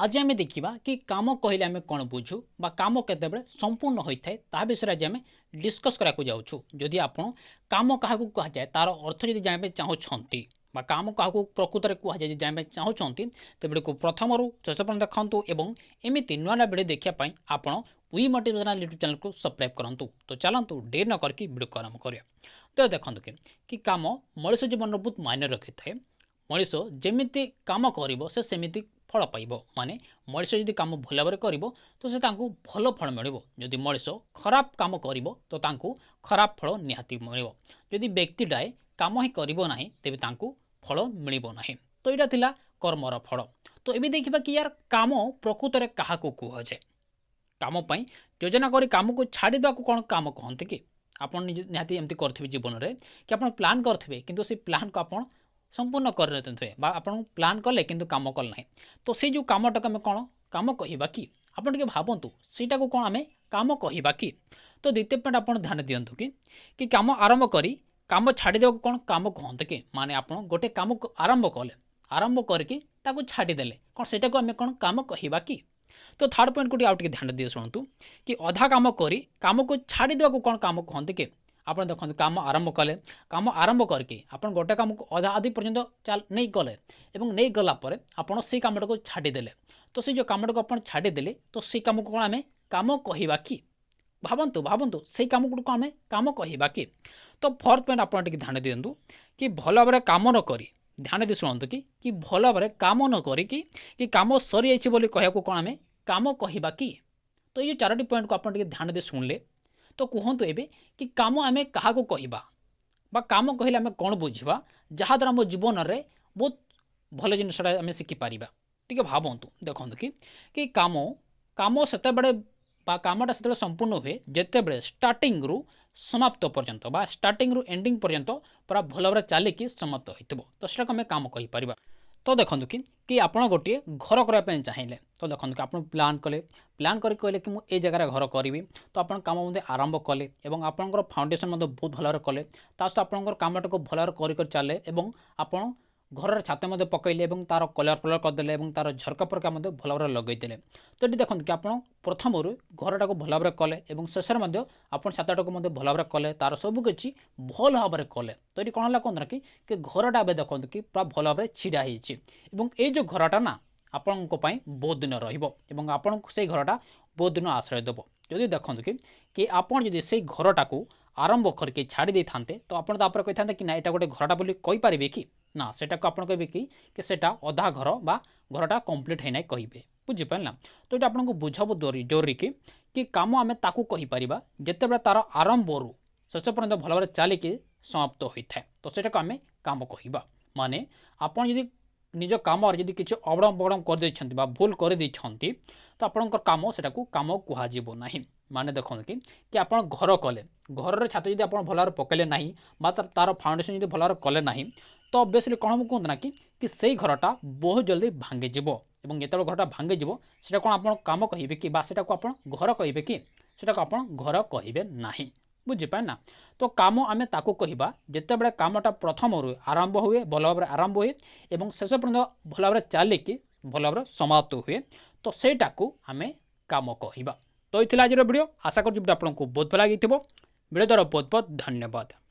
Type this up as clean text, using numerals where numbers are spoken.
ଆଜି ଆମେ ଦେଖିବା କି କାମ କହିଲେ ଆମେ କ'ଣ ବୁଝୁ ବା କାମ କେତେବେଳେ ସମ୍ପୂର୍ଣ୍ଣ ହୋଇଥାଏ, ତାହା ବିଷୟରେ ଆଜି ଆମେ ଡିସ୍କସ୍ କରିବାକୁ ଯାଉଛୁ। ଯଦି ଆପଣ କାମ କାହାକୁ କୁହାଯାଏ ତାର ଅର୍ଥ ଯଦି ଜାଣିବା ପାଇଁ ଚାହୁଁଛନ୍ତି ବା କାମ କାହାକୁ ପ୍ରକୃତରେ କୁହାଯାଏ ଯଦି ଜାଣିବା ପାଇଁ ଚାହୁଁଛନ୍ତି, ତେବେ ଭିଡ଼ିଓକୁ ପ୍ରଥମରୁ ଶେଷ ପର୍ଯ୍ୟନ୍ତ ଦେଖନ୍ତୁ ଏବଂ ଏମିତି ନୂଆ ନୂଆ ଭିଡ଼ିଓ ଦେଖିବା ପାଇଁ ଆପଣ we motivational YouTube ଚ୍ୟାନେଲକୁ ସବସ୍କ୍ରାଇବ୍ କରନ୍ତୁ। ତ ଚାଲନ୍ତୁ, ଡେରି ନ କରିକି ଭିଡ଼ିଓକୁ ଆରମ୍ଭ କରିବା। ତ ଦେଖନ୍ତୁ କି କାମ ମଣିଷ ଜୀବନର ବହୁତ ମାନ୍ୟ ରଖିଥାଏ। ମଣିଷ ଯେମିତି କାମ କରିବ, ସେ ସେମିତି ଫଳ ପାଇବ। ମାନେ ମଣିଷ ଯଦି କାମ ଭଲ ଭାବରେ କରିବ, ତ ସେ ତାଙ୍କୁ ଭଲ ଫଳ ମିଳିବ। ଯଦି ମଣିଷ ଖରାପ କାମ କରିବ, ତ ତାଙ୍କୁ ଖରାପ ଫଳ ନିହାତି ମିଳିବ। ଯଦି ବ୍ୟକ୍ତିଟାଏ କାମ ହିଁ କରିବ ନାହିଁ, ତେବେ ତାଙ୍କୁ ଫଳ ମିଳିବ ନାହିଁ। ତ ଏଇଟା ଥିଲା କର୍ମର ଫଳ। ତ ଏବେ ଦେଖିବା କି ୟାର କାମ ପ୍ରକୃତରେ କାହାକୁ କୁହାଯାଏ? କାମ ପାଇଁ ଯୋଜନା କରି କାମକୁ ଛାଡ଼ିଦେବାକୁ କ'ଣ କାମ କହନ୍ତି କି? ଆପଣ ନିଜେ ନିହାତି ଏମିତି କରିଥିବେ ଜୀବନରେ କି ଆପଣ ପ୍ଲାନ୍ କରିଥିବେ, କିନ୍ତୁ ସେଇ ପ୍ଲାନ୍କୁ ଆପଣ ସମ୍ପୂର୍ଣ୍ଣ କରିନଥିବେ ବା ଆପଣ ପ୍ଲାନ୍ କଲେ କିନ୍ତୁ କାମ କଲେ ନାହିଁ। ତ ସେଇ ଯେଉଁ କାମଟାକୁ ଆମେ କ'ଣ କାମ କହିବା କି? ଆପଣ ଟିକେ ଭାବନ୍ତୁ, ସେଇଟାକୁ କ'ଣ ଆମେ କାମ କହିବା କି? ତ ଦ୍ୱିତୀୟ ପଏଣ୍ଟ ଆପଣ ଧ୍ୟାନ ଦିଅନ୍ତୁ କି କାମ ଆରମ୍ଭ କରି କାମ ଛାଡ଼ିଦେବାକୁ କ'ଣ କାମ କୁହନ୍ତି କି? ମାନେ ଆପଣ ଗୋଟେ କାମକୁ ଆରମ୍ଭ କଲେ, ଆରମ୍ଭ କରିକି ତାକୁ ଛାଡ଼ିଦେଲେ, କ'ଣ ସେଇଟାକୁ ଆମେ କ'ଣ କାମ କହିବା କି? ତ ଥାର୍ଡ଼ ପଏଣ୍ଟକୁ ଟିକେ ଆଉ ଟିକେ ଧ୍ୟାନ ଦିଅ, ଶୁଣନ୍ତୁ କି ଅଧା କାମ କରି କାମକୁ ଛାଡ଼ିଦେବାକୁ କ'ଣ କାମ କୁହନ୍ତି କି? ଆପଣ ଦେଖନ୍ତୁ, କାମ ଆରମ୍ଭ କଲେ, କାମ ଆରମ୍ଭ କରିକି ଆପଣ ଗୋଟେ କାମକୁ ଅଧା ଅଧି ପର୍ଯ୍ୟନ୍ତ ଚାଲ ନେଇଗଲେ ଏବଂ ନେଇଗଲା ପରେ ଆପଣ ସେଇ କାମଟାକୁ ଛାଡ଼ିଦେଲେ। ତ ସେଇ ଯେଉଁ କାମଟାକୁ ଆପଣ ଛାଡ଼ିଦେଲେ, ତ ସେଇ କାମକୁ କ'ଣ ଆମେ କାମ କହିବା କି? ଭାବନ୍ତୁ, ଭାବନ୍ତୁ, ସେଇ କାମକୁ ଆମେ କାମ କହିବା କି? ତ ଫୋର୍ଥ ପଏଣ୍ଟ ଆପଣ ଟିକେ ଧ୍ୟାନ ଦିଅନ୍ତୁ କି ଭଲ ଭାବରେ କାମ ନ କରି, ଧ୍ୟାନ ଦେଇ ଶୁଣନ୍ତୁ କି ଭଲ ଭାବରେ କାମ ନ କରିକି କି କାମ ସରିଯାଇଛି ବୋଲି କହିବାକୁ କ'ଣ ଆମେ କାମ କହିବା କି? ତ ଏଇ ଯେଉଁ ଚାରୋଟି ପଏଣ୍ଟକୁ ଆପଣ ଟିକେ ଧ୍ୟାନ ଦେଇ ଶୁଣିଲେ, ତ କୁହନ୍ତୁ ଏବେ କି କାମ ଆମେ କାହାକୁ କହିବା ବା କାମ କହିଲେ ଆମେ କ'ଣ ବୁଝିବା, ଯାହାଦ୍ୱାରା ଆମ ଜୀବନରେ ବହୁତ ଭଲ ଜିନିଷଟା ଆମେ ଶିଖିପାରିବା? ଟିକେ ଭାବନ୍ତୁ। ଦେଖନ୍ତୁ କି କାମ ସେତେବେଳେ ବା କାମଟା ସେତେବେଳେ ସମ୍ପୂର୍ଣ୍ଣ ହୁଏ, ଯେତେବେଳେ ଷ୍ଟାର୍ଟିଂରୁ ସମାପ୍ତ ପର୍ଯ୍ୟନ୍ତ ବା ଷ୍ଟାର୍ଟିଂରୁ ଏଣ୍ଡିଂ ପର୍ଯ୍ୟନ୍ତ ପୁରା ଭଲ ଭାବରେ ଚାଲିକି ସମାପ୍ତ ହୋଇଥିବ, ତ ସେଟାକୁ ଆମେ କାମ କହିପାରିବା। ତ ଦେଖନ୍ତୁ କି ଆପଣ ଗୋଟିଏ ଘର କରିବା ପାଇଁ ଚାହିଁଲେ, ତ ଦେଖନ୍ତୁ କି ଆପଣ ପ୍ଲାନ୍ କଲେ, ପ୍ଲାନ୍ କରି କହିଲେ କି ମୁଁ ଏଇ ଜାଗାରେ ଘର କରିବି। ତ ଆପଣ କାମ ମଧ୍ୟ ଆରମ୍ଭ କଲେ ଏବଂ ଆପଣଙ୍କର ଫାଉଣ୍ଡେସନ୍ ମଧ୍ୟ ବହୁତ ଭଲ ଭାବରେ କଲେ। ତା ସହିତ ଆପଣଙ୍କର କାମଟାକୁ ଭଲ ଭାବରେ କରି କରି ଚାଲେ ଏବଂ ଆପଣ ଘରର ଛାତ ମଧ୍ୟ ପକାଇଲେ ଏବଂ ତା'ର କଲର୍ ଫଲର୍ କରିଦେଲେ ଏବଂ ତା'ର ଝରକା ଫରକା ମଧ୍ୟ ଭଲ ଭାବରେ ଲଗାଇଦେଲେ। ତ ଏଠି ଦେଖନ୍ତୁ କି ଆପଣ ପ୍ରଥମରୁ ଘରଟାକୁ ଭଲ ଭାବରେ କଲେ ଏବଂ ଶେଷରେ ମଧ୍ୟ ଆପଣ ଛାତଟାକୁ ମଧ୍ୟ ଭଲ ଭାବରେ କଲେ, ତା'ର ସବୁକିଛି ଭଲ ଭାବରେ କଲେ। ତ ଏଠି କ'ଣ ହେଲା କୁହନ୍ତୁ ନା କି ଘରଟା ଏବେ ଦେଖନ୍ତୁ କି ପୁରା ଭଲ ଭାବରେ ଛିଡ଼ା ହେଇଛି ଏବଂ ଏଇ ଯେଉଁ ଘରଟା ନା ଆପଣଙ୍କ ପାଇଁ ବହୁତ ଦିନ ରହିବ ଏବଂ ଆପଣଙ୍କୁ ସେଇ ଘରଟା ବହୁତ ଦିନ ଆଶ୍ରୟ ଦେବ। ଯଦି ଦେଖନ୍ତୁ କି ଆପଣ ଯଦି ସେଇ ଘରଟାକୁ ଆରମ୍ଭ କରିକି ଛାଡ଼ି ଦେଇଥାନ୍ତେ, ତ ଆପଣ ତାପରେ କହିଥାନ୍ତେ କି ନା, ଏଇଟା ଗୋଟେ ଘରଟା ବୋଲି କହିପାରିବେ କି? ନା, ସେଟାକୁ ଆପଣ କହିବେ କି ସେଟା ଅଧା ଘର ବା ଘରଟା କମ୍ପ୍ଲିଟ୍ ହେଇନାହିଁ କହିବେ। ବୁଝିପାରିଲେ ନା? ତ ଏଇଟା ଆପଣଙ୍କୁ ବୁଝାବ ଜରୁରୀ କି କାମ ଆମେ ତାକୁ କହିପାରିବା ଯେତେବେଳେ ତା'ର ଆରମ୍ଭରୁ ଶେଷ ପର୍ଯ୍ୟନ୍ତ ଭଲ ଭାବରେ ଚାଲିକି ସମାପ୍ତ ହୋଇଥାଏ, ତ ସେଟାକୁ ଆମେ କାମ କହିବା। ମାନେ ଆପଣ ଯଦି ନିଜ କାମରେ ଯଦି କିଛି ଅବଡ଼ମ ବଗଡ଼ମ କରିଦେଇଛନ୍ତି ବା ଭୁଲ କରିଦେଇଛନ୍ତି, ତ ଆପଣଙ୍କର କାମ ସେଟାକୁ କାମ କୁହାଯିବ ନାହିଁ। ମାନେ ଦେଖନ୍ତୁ କି ଆପଣ ଘର କଲେ, ଘରର ଛାତ ଯଦି ଆପଣ ଭଲ ଭାବରେ ପକାଇଲେ ନାହିଁ ବା ତା'ର ଫାଉଣ୍ଡେସନ୍ ଯଦି ଭଲ ଭାବରେ କଲେ ନାହିଁ, ତ ଅବଭିୟସଲି କ'ଣ ହେବ କୁହନ୍ତୁ ନା କି ସେଇ ଘରଟା ବହୁତ ଜଲ୍ଦି ଭାଙ୍ଗିଯିବ। ଏବଂ ଯେତେବେଳେ ଘରଟା ଭାଙ୍ଗିଯିବ, ସେଟା କ'ଣ ଆପଣ କାମ କହିବେ କି ବା ସେଟାକୁ ଆପଣ ଘର କହିବେ କି? ସେଟାକୁ ଆପଣ ଘର କହିବେ ନାହିଁ। ବୁଝିପାରିଲେ ନା? ତ କାମ ଆମେ ତାକୁ କହିବା ଯେତେବେଳେ କାମଟା ପ୍ରଥମରୁ ଆରମ୍ଭ ହୁଏ, ଭଲ ଭାବରେ ଆରମ୍ଭ ହୁଏ ଏବଂ ଶେଷ ପର୍ଯ୍ୟନ୍ତ ଭଲ ଭାବରେ ଚାଲିକି ଭଲ ଭାବରେ ସମାପ୍ତ ହୁଏ, ତ ସେଇଟାକୁ ଆମେ କାମ କହିବା। ତ ଏଇ ଥିଲା ଆଜିର ଭିଡ଼ିଓ। ଆଶା କରୁଛି ଭିଡ଼ିଓ ଆପଣଙ୍କୁ ବହୁତ ଭଲ ଲାଗିଥିବ। ଭିଡ଼ିଓ ଦ୍ୱାରା ବହୁତ ବହୁତ ଧନ୍ୟବାଦ।